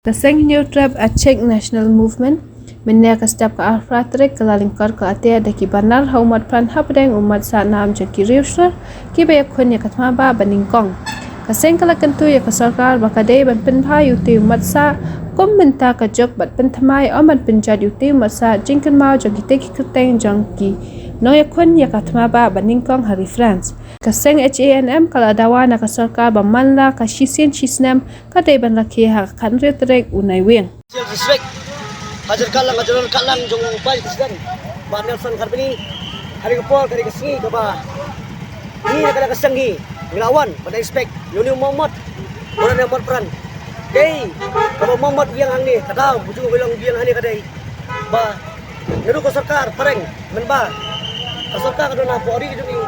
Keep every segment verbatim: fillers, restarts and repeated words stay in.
Ka seng Hynñiewtrep Achik National Movement mynne ka step ka arphew tarik ka la lyngkot ka ate da ki banner ha u Motphran hapdeng u Mot Sahnam jong ki riewshlur kiba ïakhun ïa ka thma ba banyngkong. Ka seng ka la kyntu ïa ka sorkar ba ka dei ban pynbha ïa utei u Mot Sah kum mynta ka juk bad pynthymmai ym ban pynjot ïa utei u Mot Sah jingkynmaw jong kitei ki kyrteng jong ki nongïakhun ïa ka thma ba banyngkong ha ri France. Ka seng H A N M ka la dawa na ka sorkar ba man la ka shisien shisnem ka dei ban rakhe ha ka khathynriew tarik u Naiwieng. Sel respect. Hajar kalang, hajar kalang jong u Vice President Bah Nelson Carboni. Hari ka por, hari ka sngi kaba ngi na ka seng ngi ngi la wan ban expect ïa une u Mohammad. Wan ne Motphran. Dei kaba Mohammad biang hangne, ka daw bujung ka long biang hangne ka dei ba naduh ka sorkar phareng, mynba ka sorkar ka don hapoh ri jong ngi,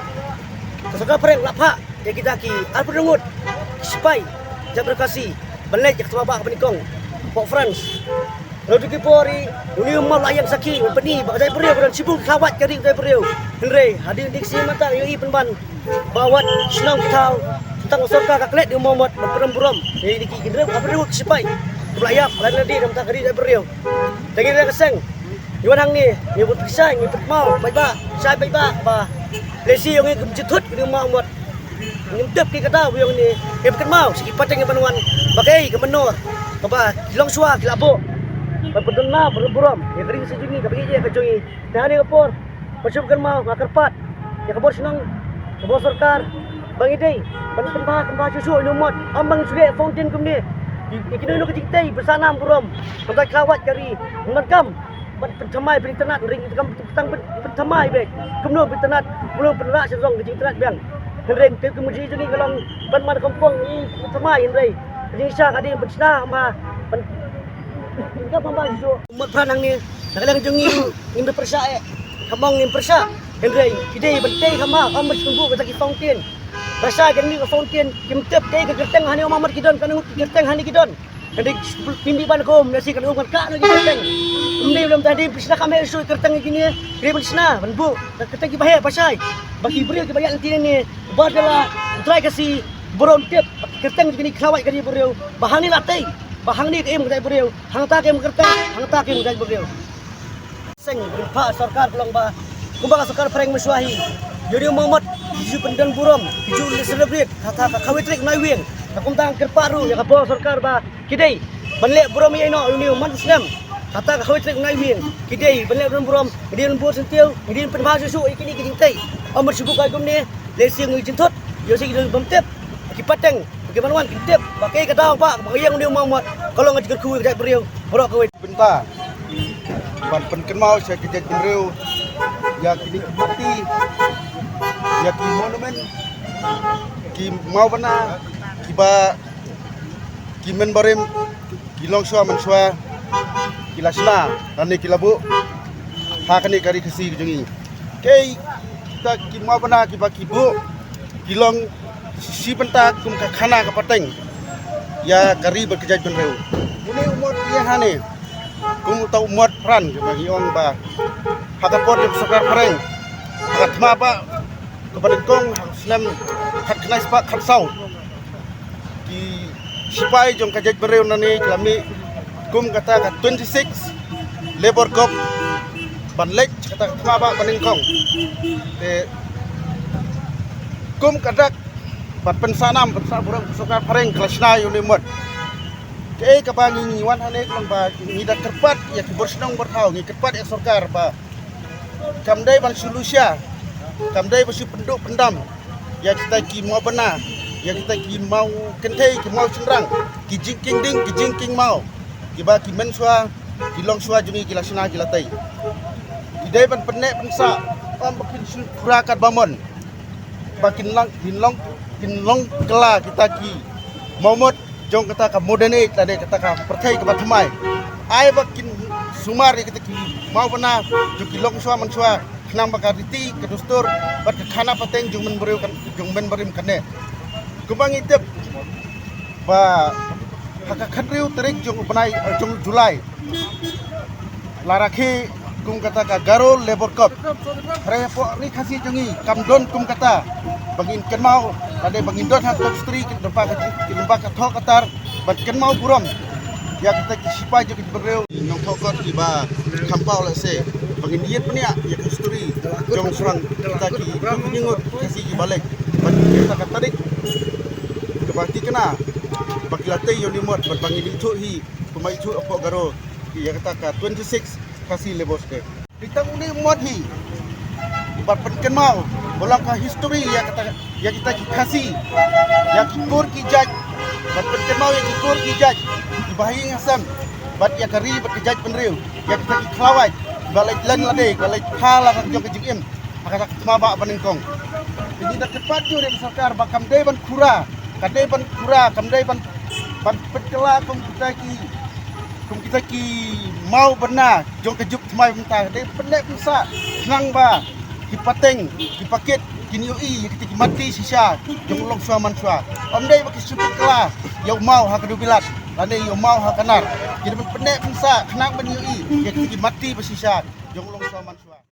ka sorkar phareng la phah ïa kita ki arphew ngut ki sipai jait bynriew Khasi ban leit ïa ka thma ba banyngkong hapoh France. Naduh ki por hi une u Mohammad la ïeng sakhi ban pyni ba ka jaitbynriew ka don shibun khlawait ka ri ka jaitbynriew. Hynrei hadien ka sngi mynta ngi ïohi pynban ba wat shnong ki thaw tang ka sorkar ka klet ïa u Mohammad ban pynrem burom ïa kine ki hynriew arphew ngut ki sipai kiba la ïap lane la die namar ka ri ka jaitbynriew. Te ngi na ka seng ngi wan hangne ngi bud pisa ngi pynkynmaw paidbah, shai paidbah ba lehse ïa ngi kim jingthut ïa une u Mohammad. Ngim tip ki kata ba ïa ngi, ngim kynmaw sha ki pateng kiban wan ba kaei ka mynnor kaba ki longshuwa ki la buh ban pyndonkam ban burom ïa ka ri ka jong ngi kaba ïeit ka jong ngi. Te ha kane ka por ba shu kynmaw nga kyrpad ïa ka bor shnong, ka bor sorkar ba ngi dei ban pynbha, pynbha shuh shuh ïa une u Mot. Ym ban shu leh fountain kumne. Ïa kino kino ka jingtei ba sahnam burom, ban khlawait ka ri, ban kam ban pynthymmai, ban pynitynnad, ring kam tang ban pynthymmai beit. Kumno pynitynnad, kumno pynrah sha jong ka jingtynnad biang. Hynrei te ka mujih jong ngi ka long ban man kampong i pynthymmai, hynrei ka jingshisha ka dei ban shna, ym ha ban, ban kam, ym ha shuh. Motphran hangne na ka liang jong ngi ngim da pyrshah eh. Ka mong ngim pyrshah. Hynrei ki dei ban tei, ym ha, ym ban shu buh kata ki fountain. Ba shai kane ka fountain kim tip kaei ka kyrteng hangne, ym ha mar ki don, katno ngut ki kyrteng hangne ki don. Ka dei pynbeit ban kum, lehse kan um kan kah na ki kyrteng. Ym dei, lem ta dei pynshna kam eh shu kyrteng kine, ki dei pynshna ban buh ka kyrteng kiba heh ba shai. Ba ki briew kiba ïaid lynti ne ba da la trai ka si burom tip ba ki kyrteng kine khlawait ka ri briew. Ba hangne la tei, ba hangne ka im ka jait briew, hangta ka im ka kyrteng, hangta ka im ka jait briew. Seng, pynphah sorkar ka long ba kumba ka sorkar phareng mynshuwa hi, ïa une u Mohammad ki ju pyndon burom, ki ju celebrate kata ka khatwei tarik u Naiwieng. Te kumta nga kyrpad ruh ïa ka bor sorkar ba ki dei ban leh burom ïa ino ïa une u man u snem. Kata ka khatwei tarik u Naiwieng ki dei ban leh burom, ki dei ban bud syntiew, ki dei ban pynbha shuh shuh ïa kine ki jingtei. Ym ban shu buh kai kumne, lehse ngi jingthut, ïa lehse ki dei bym tip, ki pateng kiban wan kin tip ba kaei ka daw ba ba ïeng une u Mohammad, ka long ka jingkyrkhu ïa ka jaitbynriew baroh kawei. Bynta ban pynkynmaw sha ka jaitbynriew ïa kine ki murti, ïa ki monument, ki mawbynna kiba ki mynbarim, ki longshuwa mynshuwa ki la shna lane ki la buh ha kane ka ri Khasi ka jong ngi. Kaei kita ki mawbynna kiba ki buh ki long shi bynta kum ka khana ka pateng ïa ka ri bad ka jaitbynriew. Une u Mot ïa hangne kum uta u Motphran, kaba ngi ong ba ha ka por jong ka sorkar phareng, ha ka thma ba kaba nyngkong ha u snem khatkhyndai spah khatsaw, ki sipai jong ka jaitbynriew nangne ki la mih kum kata ka twenty-six Labour Corps ban leit kata ka thma ba banyngkong. Te kum ka dak ban pynsahnam, pynsahnam burom ka sorkar phareng ka la shna ïa une u Mot. Kaei kaba ngi, ngi wan hangne ka long ba ngi da kyrpad ïa ki bor shnong bor thaw, ngi kyrpad ïa ka sorkar ba kam dei ban shu lushia, kam dei ban shu pynduh pyndam ïa kita ki mawbynna, ïa kita ki maw kynthei, ki maw shynrang, ki jingkieng ding, ki jingkieng maw, kiba ki mynshuwa, ki longshuwa jong ngi ki la shna, ki la tei. Ki dei ban pynneh pynsah, ym ba kin shu khura katba mon, ba kin long, kin long, kin long kylla kita ki mawmut jong kata ka modern age lane kata ka pyrthei kaba thymmai. Ai ba kin sumar ïa kita ki mawbynna jong ki longshuwa mynshuwa, khnang ba ka riti ka dustur bad ka khana pateng jong u mynbriew kan, jong u mynbarim kan neh. Kumba ngi tip ba ha ka khathynriew tarik jong u bnai, eh, jong u July, la rakhe kum kata ka Garo Labour Corps. Hynrei hapoh ri Khasi jong ngi kam don kum kata ba ngin kynmaw, lane ba ngin don ha top three, ki lyngba ka, ki lyngba ka thoh ka tar ban kynmaw burom ïa kita ki sipai jong ki briew nongthoh kot kiba kham paw lehse ba ngin ïit bniah ïa ka history jong shrang kita ki ngut Khasi kiba leit. Bad kita ka tarik kaba tikna ba ki la tei ïa une u mot bad ba ngin ithuh hi kumba ithuh hapoh Garo ïa kata ka twenty-six Khasi Labour Day. Dei tang une u mot hi ban pynkynmaw ba long ka history ïa kata, ïa kita ki Khasi, ïa ki kur ki jait, ban pynkynmaw ïa ki kur ki jait kiba ha ïing ha sem bad ïa ka ri bad ka jaitbynriew, ïa kita ki khlawait ba leit len lade, ba leit pha la ka jong ka jingim ha kata ka thma ba nyngkong. Te ngi da kyrpad jur ïa ka sorkar ba kam dei ban khura, ka dei ban khura, kam dei ban, ban pynkylla kum kita ki, kum kita ki maw byrna jong ka juk thymmai mynta. Dei pynneh pynsah khnang ba ki pateng ki pakit kin ïohi ïa kita ki mati shisha jong u longshuwa manshuwa. Ym dei ba ki shu pynkylla ïa u maw ha ka dewbilat lane ïa u maw ha ka nar. Ki dei ban pynneh pynsah khnang ban ïohi ïa kita ki mati ba shisha jong u longshuwa manshuwa.